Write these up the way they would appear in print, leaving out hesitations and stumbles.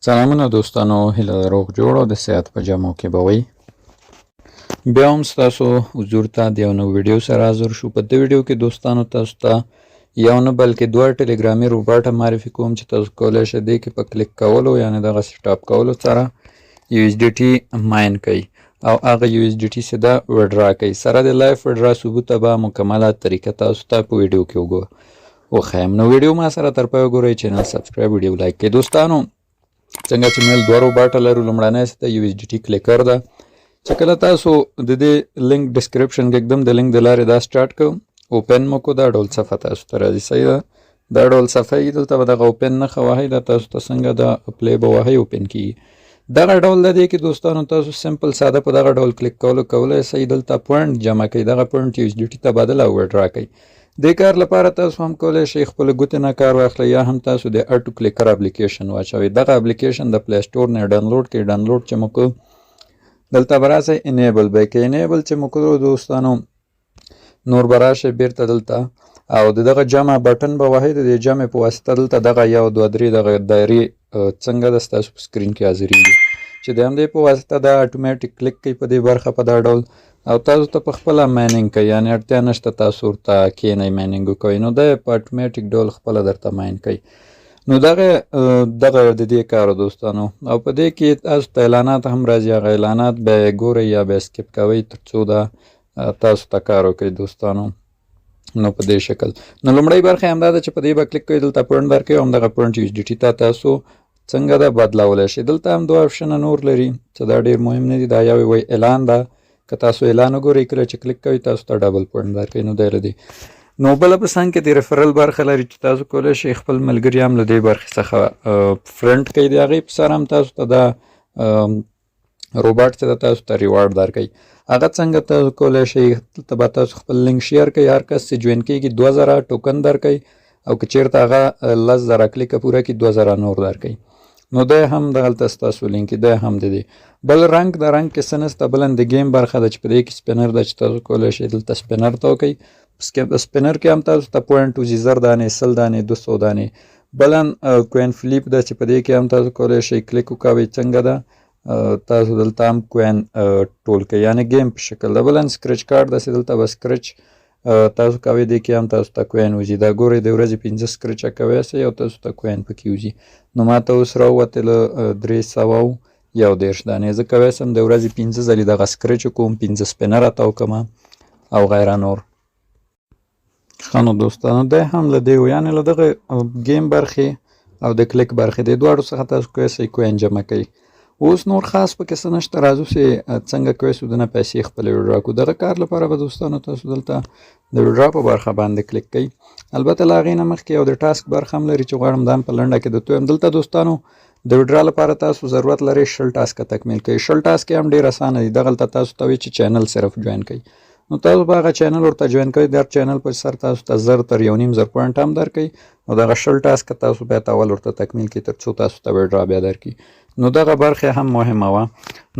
سلامونه دوستانو، هیله ده روغ جوړ او د صحت په جامو کې به وئ. بیا هم ستاسو حضور ته د یو نوي ویډیو سره حاضر شو. په دې ویډیو کې دوستانو تاسو ته یو نه بلکې دوه ټلګرامي روباټ معرفي کوم چې تاسو کولی شئ دې کې په کلیک کولو، یعنې دغه سټاپ کولو سره یو اس ډي ټي ماین کوي او هغه یو اس ډي ټي سیده وډرا کوي. سره د لایف وډرا ثبوت به مکمله طریقه تاسو ته په ویډیو کې وښایم. نو ویډیو ما سره تر پایه وګورئ، چینل سبسکرایب، ویډیو لایک کړئ. دوستانو، څنګه چې مې دوه روباټ لرو، لومړنی څه یو اس ډي ټي کلیکر ده چې کله تاسو د دې لینک ډسکرپشن کې ږدم، د لینک د لارې دا سټارټ کوم، اوپن مو کو، دا ډول صفحه تاسو ته راځي. صحیح ده، دا ډول صفحه یې دلته به دغه اوپن نښه وهئ، دا تاسو ته څنګه دا پلی به وهئ، اوپن کیږي. دغه ډول د دې کې دوستانو تاسو سمپل ساده په دغه ډول کلیک کولو کولی شئ دلته پوینټ جمع کړئ، دغه پوینټ یو اس ډي ټي ته بدل او وډرا کړئ. دې کار لپاره تاسو هم کولی شئ خپل ګوتې نه کار واخلئ یا هم تاسو د اټو کلیکر اپلیکیشن واچوئ. دغه اپلیکیشن د پلی سټور نه ډاونلوډ کړئ. ډاونلوډ چې مو کړو، دلته به راسئ، انیبل به یې کړئ. انیبل چې مو کړو دوستانو، نور به راشئ بیرته دلته او د دغه جمع بټن به وهئ. د دې جمع په واسطه دلته دغه یو، دوه، درې دغه دایرې څنګه د ستاسو په سکرین کې حاضرېږي چې د همدې په واسطه دا اتوماتیک کلیک کوي په دې برخه په دا ډول او تاسو ته په خپله ماینینګ کوي، یعنې اړتیا نشته تاسو ورته کینئ ماینینګ وکوئ. نو دی په اتوماتیک ډول خپله درته ماین کوي. نو دغه د دې کار دوستانو. او په دې کې تاسو ته اعلانات هم راځي، هغه اعلانات به ګورئ یا به سکیپ کوئ تر څو دا تاسو ته کار وکړي دوستانو. نو په دې شکل نو لومړۍ برخه همدا ده چې په دې به کلیک کوئ، دلته پوینټ درکوي او همدغه پوینټ یو اس ډي ټي ته تاسو څنګه ده بدلولی شئ. دلته هم دوه آپشنه نور لري چې دا ډېر مهم نه دي. دا یو یې وایي اعلان ده، که تاسو اعلان وګورئ کله چې کلیک کوئ تاسو ته ډبل پوینټ درکوي. نو دی له دې نو بله په څنګ کې د ریفرل برخه لري چې تاسو کولی شئ خپل ملګري هم له دې برخې څخه فرند کوي. د هغې په سر هم تاسو ته دا روباټ چې ده تاسو ته ریوارډ درکوي. هغه څنګه تاسو کولی شئ؟ دلته به تاسو خپل لینک شیر کوئ، هر کس چې جوین کېږي 2000 ټوکن درکوي او که چېرته هغه 10,000 کلیکه پوره کړي 2000 نور درکوي. نو دی هم دغلته ستاسو لینک دی هم د دې بل رنګ د رنګ کې څه نشته. بل د ګیم برخه ده چې په دې کې سپینر ده چې تاسو کولی شئ دلته سپینر ته وکړئ. سپینر کې هم تاسو ته پوینټ وځي، 1000 دانې، 100 دانې، 200 دانې. بلن کوین فلیپ ده چې په دې کې هم تاسو کولی شئ کلیک وکوئ، څنګه ده تاسو دلته هم کوین ټول کوئ، یعنې ګیم په شکل ده. بلن سکرچ کارت ده چې دلته به سکرچ تاسو کوئ، دې کې هم تاسو ته کوین وځي. دا ګورئ د ورځې 5 سکرچه کوی سئ او تاسو ته کوین پکې وځي. نو ما ته اوس راووتله 331 دانې. زه کوی سم د ورځې 5 ځلې دغه سکرچ وکړم، 5 سپینر راته وکړم او غیره نور. ښه نو دوستانو دی هم له دې و، یعنې له دغه ګیم برخې او د کلیک برخې دې دواړو څخه تاسو کوی سئ کوین جمع کوئ. اوس نور خاص پکې څه نشته. راځو چې څنګه کوی سو دنه پیسې خپلې ویډرا کړو. دغه کار لپاره به دوستانو تاسو دلته د ویډرا په برخه باندې کلیک کوئ. البته له هغې نه مخکې یو د ټاسک برخه هم لري چې غواړم دا هم په لنډه کې درته ووایم. دلته دوستانو د ویډرا لپاره تاسو ضرورت لرئ 20 ټاسکه تکمیل کړئ. 20 ټاسک هم ډېر اسانه دي. دغلته تاسو ته وایي چې چینل صرف جوین کړئ، نو تاسو به هغه چینل ورته جوین کړئ. د هر چینل په سر تاسو ته 1000 تر 1500 پوینټ هم درکوي. نو دغه 20 ټاسکه تاسو باید اول ورته تکمیل کړئ تر څو تاسو ته ویډرا بیا درکړي. نو دغه برخه هم مهمه وه.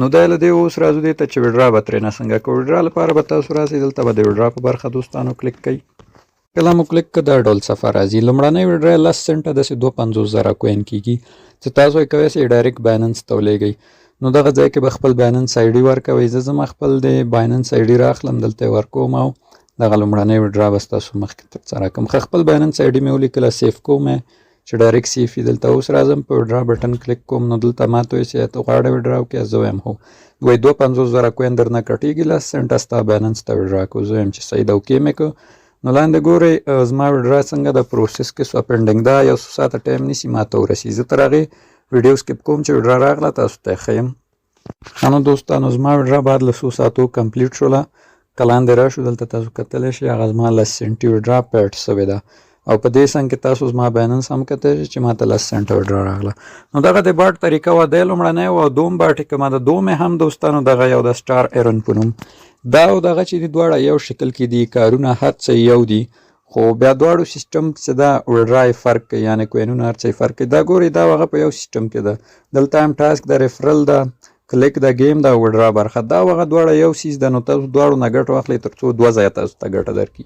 نو دا له دې اوس راځو دې ته چې ویډرا به ترېنه څنګه کوو. ویډرا لپاره به تاسو راسئ دلته به د ویډرا په برخه دوستانو کلیک کوئ. کله مو کلیک کړه دا ډول صفحه راځي. لومړنۍ ویډرا 10 سنټه داسې 52,000 کوین کېږي چې تاسو یې کوی سئ ډایرکټ بایننس ته ولېږئ. نو دغه ځای کې به خپل بایننس آی ډي ورکوئ. زه زما خپل د بایننس آی ډي راخلم، دلته یې ورکوم او دغه لومړنۍ ویډرا به ستاسو مخکې ترسره کړم. ښه خپل بایننس آی ډي مې ولیکله، سیف کوم یې چې ډایرکټ سیف وي. دلته اوس راځم په ویډرا بټن کلیک کوم. نو دلته ما ته وایي چې ته غواړې ویډرا وکړې؟ زه وایم هو. وایي 52,000 کوین درنه کټېږي، 10 سنټه ستا بایننس ته ویډرا کوو. زه وایم چې صحیح ده، اوکې مې کړو. نو لاندې ګورئ زما ویډرا څنګه د پروسس کې سوه پینډینګ ده، یو څو ساعته ټایم نیسي ما ته ورسي. زه تر هغې ویډیو سکیپ کوم چې ویډرا راغله تاسو ته یې ښیم. ښه نو دوستانو زما ویډرا بعد له څو ساعتو کمپلیټ شوله. که لاندې راشو دلته تاسو کتلی شئ هغه زما 10 سنټي ویډرا پیډ سوې ده او په دې څنګ کې تاسو زما بایننس هم کتلی شئ چې ما ته 10 سنټه ویډرا راغله. نو دغه د باټ طریقه وه، دی لومړنی و. او دوم باټ یې کومه ده، دوم یې هم دوستانو دغه یو د سټار ایرن په نوم دا او دغه چې دي دواړه یو شکل کې دي، کارونه هر څه یو دي، خو بیا دواړو سیستم چې دا ویډرا یې فرق کوي، یعنې کوینونه هر څه یې فرق کوي. دا ګورئ دا هغه په یو سیستم کې ده. دلته هم ټاسک د ریفرل ده، کلیک د گیم دا وډرا برخه دا وغه دواړه یو سیز ده. نو تاسو دواړو نه ګټه واخلئ ترڅو دوه ځایه تاسو ته ګټه درکړي.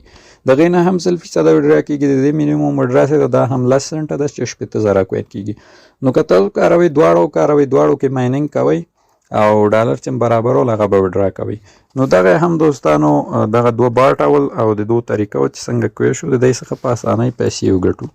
دغې نه هم 100% وډرا کېږي. د دې مینیموم وډرا سره دا هم 10 سنټه ده چې 60,000 کوین کېږي. نو که تاسو کاروئ، دواړو کاروئ، دواړو کې mining کوئ او ډالر چې برابرول هغه به وډرا کوي. نو دغه هم دوستانو دغه دوه bot ول او د دوه طریقه و چې څنګه کوی شو د دې څخه په اسانۍ پیسې وګټو.